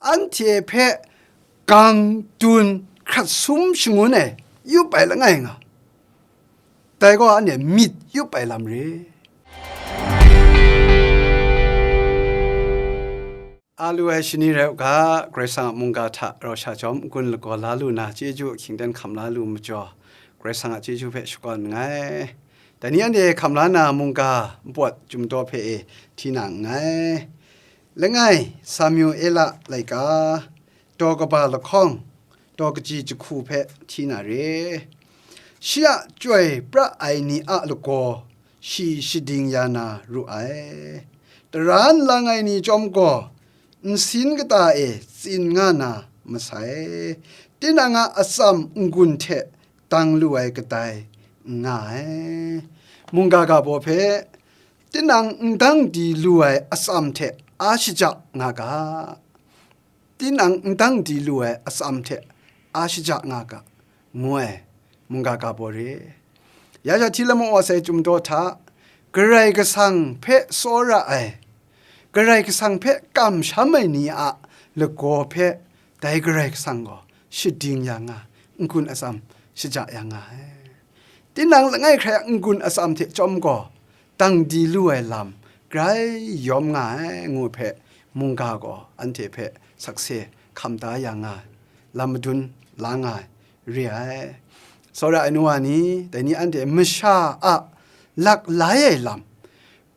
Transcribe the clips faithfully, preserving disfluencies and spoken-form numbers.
anhte hpe gang dun hkrat sum shangun ai yup ai langai nga, dai gaw anhte myit yup ai lam re. A lu ai shani rai u ga, Karai Kasang a mungga hta rau sha chyawm n-gun lagaw la lu na, chyeju ahkying ten hkam la lu majaw, Karai Kasang a chyeju hpe shakawn nngai. Dai ni anhte hkam la na mungga npawt chyum daw hpe e hti na nngai. Langai, Samuela laika, daw kaba lahkawng, daw kaji jahku hpe hti na re. Shi a chyoi pra ai ni a lagaw shi shading ya na ru ai. Tara n lang ai ni chyawm gaw, nsin kata e tsin nga na masai. Tinang a atsam n-gun hte dang lu ai kadai n nga ai. Mungga ga baw hpe, tinang n dang di lu ai atsam hte a shaja nga ga. Tinang n dang di lu ai atsam hte a shaja nga ga, ngu ai, mungga ga baw re. Ya sha hti lamu wa sai chyum daw hta, Karai Kasang hpe tsawra ai, Karai Kasang hpe kamsham ai ni a lagaw hpe dai Karai Kasang gaw shading ya nga, n-gun atsam shaja ya nga ai. Tinang langai hkrai a n-gun atsam hte chyawm gaw, dang di lu ai lam grai yawm nga ai, ngu hpe mungga gaw anhte hpe sakse hkam da ya nga ai, lam madun la nga ai re ai. Tsawra ai nu wa ni, dai ni anhte masha a laklai ai lam,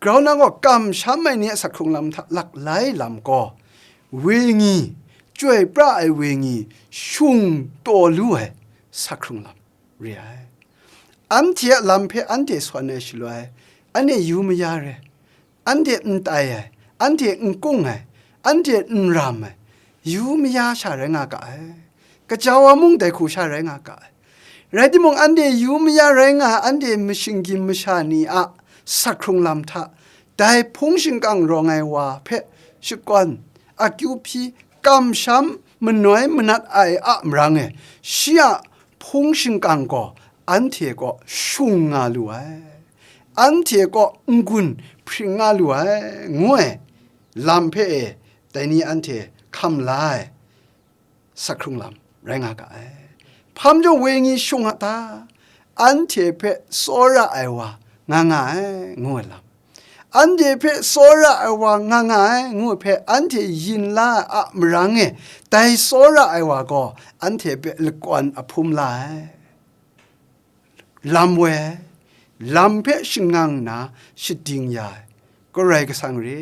grau na gaw kamsham ai ni a sak hkrung lam hta laklai lam gaw, wenyi, chyoi pra ai wenyi shung taw lu ai sak hkrung lam re ai. Anhte a lam hpe anhte sawn ai shaloi, anhte yu maya re, anhte n tai ai, anhte n kung ai, anhte n ram ai, yu maya sha rai nga ga ai. Kaja wa mung dai hku sha rai nga ga ai. Rai timung, anhte yu maya rai nga ai, anhte mashinggyim masha ni a sak hkrung lam hta, dai hpung shingkang rawng ai wa hpe shakawn, akyu hpyi, kamsham manoi manat ai a marang e, shi a hpung shingkang gaw anhte kaw shung nga lu ai, anhte kaw n-gun hpring nga lu ai, ngu ai lam hpe e, dai ni anhte hkam la ai sak hkrung lam rai nga ga ai. Hpa majaw wenyi shung a ta? Anhte hpe tsawra ai wa nga nga ai, ngu ai lam. Anhte hpe tsawra ai wa nga nga ai, ngu hpe anhte yin la ai a marang e, dai tsawra ai wa gaw anhte hpe lakawn ahpum la ai. Lam woi ai, lam hpe shangang nna shading ya ai, Karai Kasang re.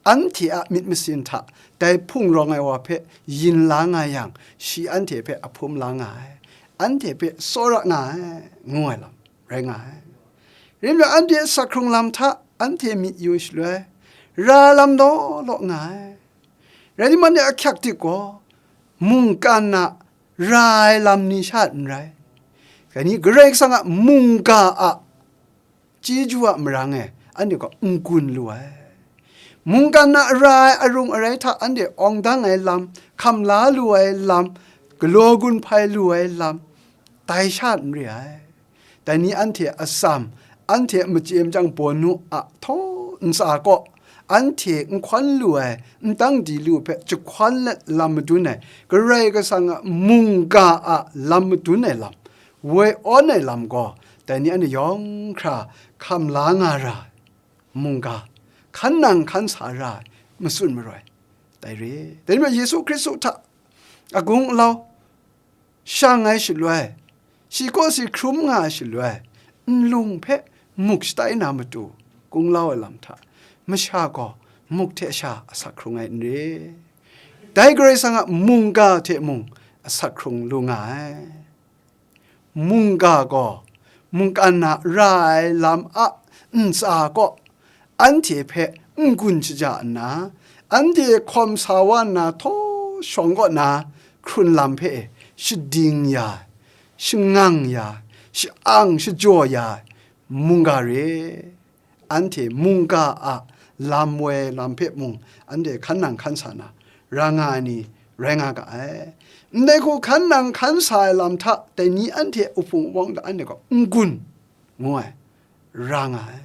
Anhte a myit masin hta dai hpung rawng ai wa hpe yin la nga yang, shi anhte hpe ahpum la nga ai, anhte hpe tsawra nga ai, ngu ai lam rai nga ai. Rim yang, anhte a sak hkrung lam hta anhte myit yu shaloi, ra lam law law nga ai. Rai timung, anhte ahkyak dik gaw, mungkan a ra ai lam ni sha n rai, dai ni Karai Kasang a mungga a chyeju a marang e anhte gaw n-gun lu ai. Mungkan a ra ai arung arai hta anhte awng dang ai lam, hkam la lu ai lam, galaw gun hpai lu ai lam, dai sha n re ai. Dai ni anhte a atsam, anhte a machye machyang bawnu a htaw ntsa kaw, anhte n hkawn lu ai, n dang di lu hpe jahkawn let lam madun ai, Karai Kasang a mungga a lam madun ai lam, woi awn ai lam gaw, dai ni anhte yawng hkra hkam la nga ra ai, mungga, hkan nang hkan sa ra ai, matsun maroi, dai re. Dai majaw, Yesu Hkristu hta a gung alau shang ai shaloi, shi kaw si hkrum nga ai shaloi, nlung hpe muk shatai na matu, gung lau ai lam hta, masha gaw muk hte sha asak hkrung ai n re. Dai Karai Kasang a mungga hte mung asak hkrung lu nga ai. Mungga gaw mungkan a ra ai lam a ntsa kaw, anhte hpe n-gun shaja nna, anhte hkawm sa wa nna htaw shawng kaw na hkrun lam hpe shading ya ai, shangang ya ai, sha-ang shajaw ya ai mungga re. Anhte mungga a lam woi lam hpe mung anhte hkan nang hkan sa na ra nga ai ni rai nga ga ai. Ndai hku hkan nang hkan sa ai lam hta dai ni anhte a hpung wupawng hta anhte gaw n-gun ngu ai, ra nga ai.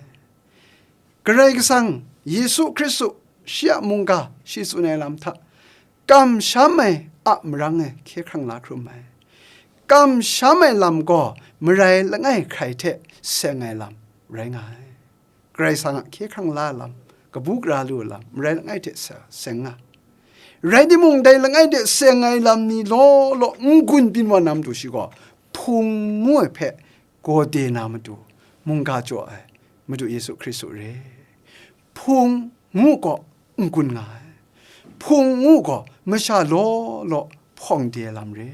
Karai Kasang, Yesu Hkristu, shi a mungga, shi tsun ai lam hta, Kamsham ai a marang e hkye hkrang la hkrum ai. Kamsham ai lam gaw marai langai hkrai hte seng ai lam rai nga ai. Karai Kasang a hkye hkrang la ai lam, kabu gara lu ai lam, marai langai hte sa, seng nga. Rai timung, dai langai hte seng ai lam ni law law n-gun byin wa na matu shi gaw, Hpung ngu ai hpe gaw de na matu, mungga jaw ai Madu Yesu Hkristu re. Hpung ngu gaw n-gun nga ai. Hpung ngu gaw masha law law hpawng de ai lam re.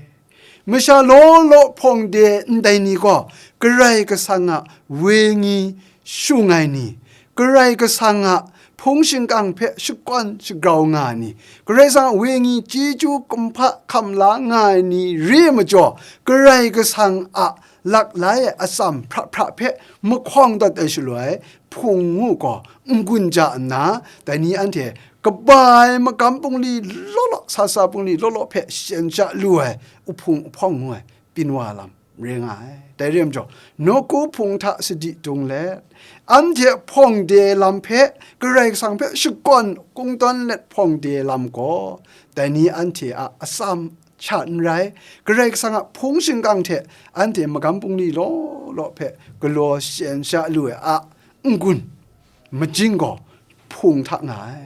Masha law law hpawng de ndai ni gaw, Karai Kasang a wenyi shung ai ni, Karai Kasang a hpung shingkang hpe shakawn shagrau nga ai ni, Karai Kasang a wenyi chyeju kumhpa hkam la nga ai ni re ai majaw, Karai Kasang a lak lai ai atsam hpra hpra hpe mahkawng dat ai shaloi, Hpung ngu gaw n-gun ja nna, dai ni anhte kaba ai magam bungli law law, sa sa bungli law law hpe shaten sha lu ai, uhpung uhpawng ngu ai, byin wa lam rai nga ai. Dai re ai majaw, nawku hpung hta sadi dung let, anhte hpawng de ai lam hpe, Karai Kasang hpe shakawn kungdawn let hpawng de ai lam gaw, dai ni anhte a atsam sha n rai, Karai Kasang a hpung shingkang hte anhte magam bungli law law hpe galaw shaten sha lu ai a n-gun majing gaw hpung hta nga ai.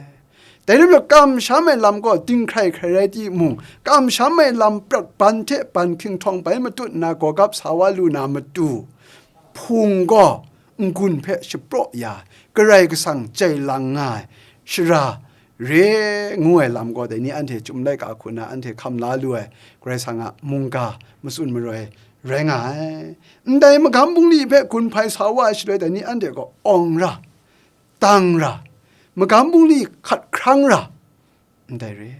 Dai rai nna, kamsham ai lam gaw dinghkrai hkrai rai timung, kamsham ai lam prat ban hte ban hkinghtawn bai matut nna gawgap sa wa lu na matu, hpung gaw n-gun hpe shapraw ya, Karai Kasang jai lang nga ai, shara re ngu ai lam gaw, dai ni anhte Chyum laika hku na anhte hkam la lu ai Karai Kasang a mungga matsun maroi rai nga ai. Ndai magam bungli hpe gun hpai sa wa ai shaloi, dai ni anhte gaw awng ra, tang ra, magam bungli hkat hkrang ra, ndai re.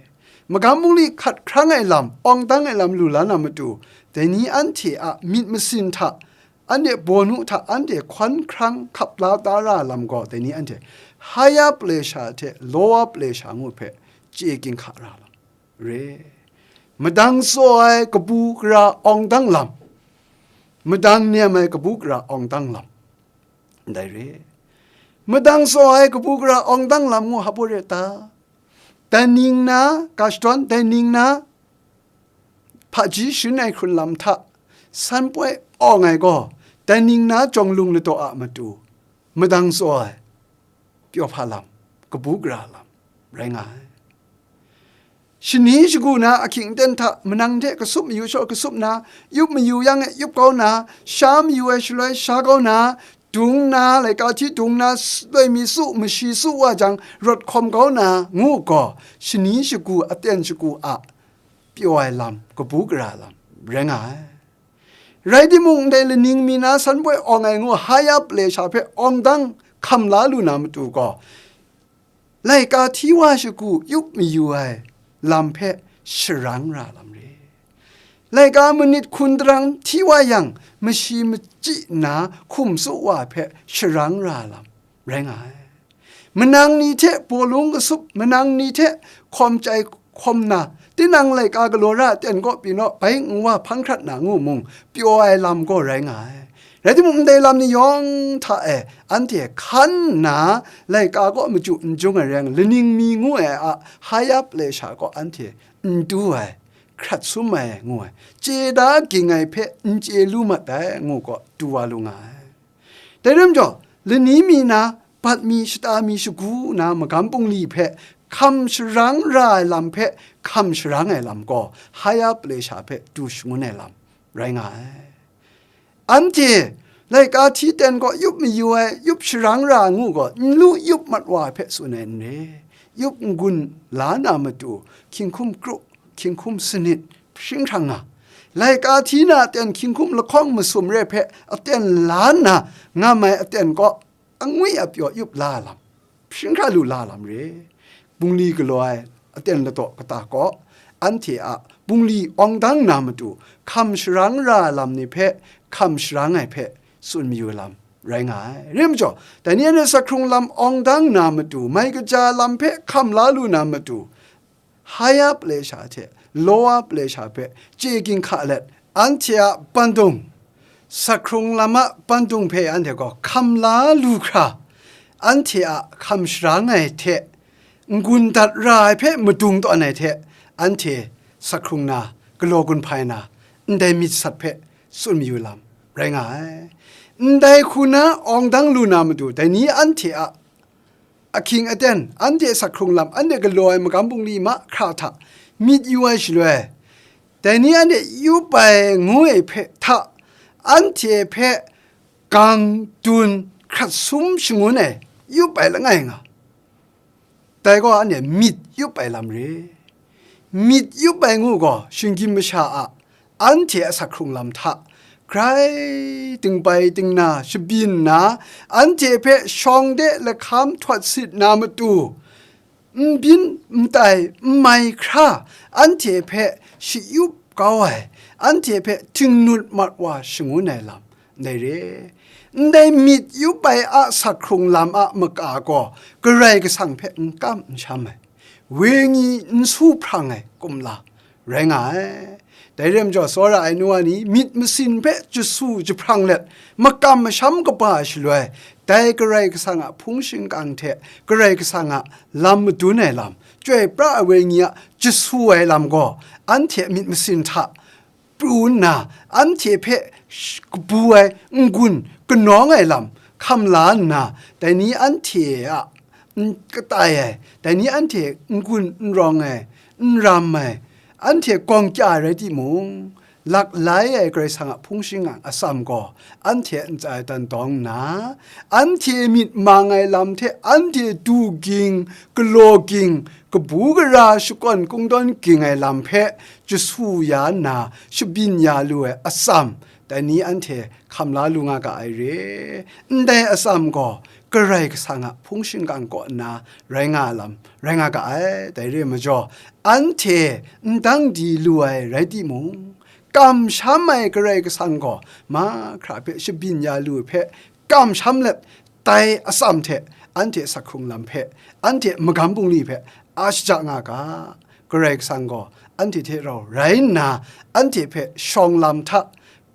Magam bungli hkat hkrang ai lam, awng tang ai lam lu la na matu, dai ni anhte a myit masin hta, anhte bawnu hta anhte hkawn hkrang hkap la da ra ai lam gaw, dai ni anhte higher pleasure hte lower pleasure ngu hpe chye ginhka ra lam re. Madang tsaw ai kabu gara awng dang lam, madang nem ai kabu gara awng dang lam, ndai re. Madang tsaw ai kabu gara awng dang lam ngu hap u re ta? Dai ning na, ga shadawn dai ning na, hpaji sharin ai hkrun lam hta san poi awng ai gaw, dai ning na jawng lung ladaw a matu, madang tsaw ai, pyaw hpa lam, kabu gara lam, rai nga ai. Shani shagu na ahkying aten hta manang hte kasup mayu shaw kasup na, yup mayu yang e yup kau na, sha mayu ai shaloi sha kau na, dung na, laika hti dung na, s-, loi mi su, mashi su wa jang, rawt hkawm kau na, ngu gaw, shani shagu, aten shagu a pyaw ai lam, kabu gara lam, rai nga ai. Rai timung, ndai laning mi na san poi awng ai ngu higher pleasure hpe awng dang hkam la lu na matu gaw, laika hti wa shagu yup mayu ai lam hpe sharang ra lam re. Laika manit hkun darang hti wa yang, mashi machyi nna hkum tsu wa hpe sharang ra lam rai nga ai. Manang ni hte bawlung kasup, manang ni hte hkawm chyai hkawm na, tinang laika galaw ra aten kaw pyi naw, bai nwa hpang hkrat na ngu mung, pyaw ai lam gaw rai nga ai. Rai timung, ndai lam ni yawng hta e anhte hkan nna, laika kaw machyu n jung ai rai nga, laning mi ngu ai a higher pleasure kaw anhte n du ai, hkrat sum ai ngu ai, chye da ging ai hpe n chye lu mat ai ngu gaw du wa lu nga ai. Dai rai majaw, lani mi na, bat mi, shata mi shagu na magam bungli hpe hkam sharang ra ai lam hpe hkam sharang ai lam gaw, higher pleasure hpe du shangun ai lam rai nga ai. Anhte laika hti ten gaw yup mayu ai, yup sharang ra ai ngu gaw, n lu yup mat wa ai hpe tsun ai n re. Yup n-gun la na matu, hkying hkum kru, hkying hkum sanit, hpring hkrang nga, laika hti na aten hkying hkum lahkawng masum re hpe aten la nna ngam ai aten kaw, angwi apyaw yup la lam, hpring hkra lu la lam re. Bungli galaw ai aten ladaw kata kaw, anhte a bungli awng dang na matu, hkam sharang ra ai lam ni hpe hkam sharang ai hpe tsun mayu lam rai nga ai. Rai majaw, dai ni anhte sakhkrung lam awng dang na matu, mai kaja lam hpe hkam la lu na matu, higher pleasure hte lower pleasure hpe chye ginhka let, anhte a bandung, sakhkrung lam a bandung hpe anhte gaw hkam la lu hkra, anhte a hkam sharang ai hte, n-gun dat ra ai hpe madung tawn ai hte, anhte sak hkrung na, galaw gun hpai na, ndai myit sat hpe tsun mayu lam rai nga ai. Ndai hku na awng dang lu na matu, dai ni anhte a ahkying aten, anhte sak hkrung lam, anhte galaw ai magam bungli mahkra hta myit yu ai shaloi, dai ni anhte yup ai ngu ai hpe hta, anhte hpe gang dun hkrat sum shangun ai, yup ai langai nga. Dai gaw anhte myit yup ai lam re. Myit yup ai ngu gaw, shinggyim masha a anhte a sak hkrung lam hta grai dingbai dingna shabyin nna, anhte hpe shawng de lahkam htawt sit na matu, n byin n tai n mai hkra, anhte hpe shayup kau ai, anhte hpe htingnut mat wa shangun ai lam, ndai re. Ndai myit yup ai a sak hkrung lam a maka gaw Karai Kasang hpe n kam n sham ai, wenyi n su hprang ai kumla rai nga ai. Dai re majaw, tsawra ai nu wa ni myit masin hpe jasu jahprang let, makam masham kaba ai shaloi, dai Karai Kasang a hpung shingkang hte Karai Kasang a lam madun ai lam, chyoi pra ai wenyi a jasu ai lam gaw, anhte myit masin hta pru nna, anhte hpe sh-, kabu ai n-gun kanawng ai lam hkam la nna, dai ni anhte a n katai ai, dai ni anhte n-gun n rawng ai, n ram ai, anhte gawng kya ai rai timung, lak lai ai Karai Kasang a hpung shingkang atsam gaw anhte a ntsa e dan dawng nna, anhte myit mang ai lam hte anhte du ging, galaw ging, kabu gara shakawn kungdawn ging ai lam hpe jasu ya nna, shabyin ya lu ai atsam, dai ni anhte hkam la lu nga ga ai re. Ndai atsam gaw Karai Kasang a hpung shingkang kaw nna rai nga lam, rai nga ga ai. Dai re ai majaw, anhte n dang di lu ai rai timung, kamsham ai Karai Kasang gaw mahkra hpe shabyin ya lu hpe kamsham let, dai atsam hte anhte sak hkrung lam hpe, anhte magam bungli hpe a shaja nga ga. Karai Kasang gaw anhte hte rau rai nna, anhte hpe shawng lam hta,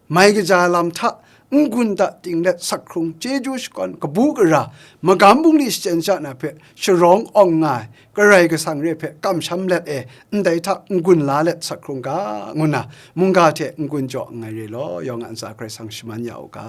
mai kaja lam hta, n-gun ta ting let sak hkrung, chyeju shakawn, kabu gara, magam bungli shachyen sha na hpe sharawng awng nga ai Karai Kasang re hpe kamsham let e, ndai hta n-gun la let sak hkrung ga, ngu nna mungga hte n-gun jaw nngai re law, yawng a ntsa Karai Kasang shaman ya u ga.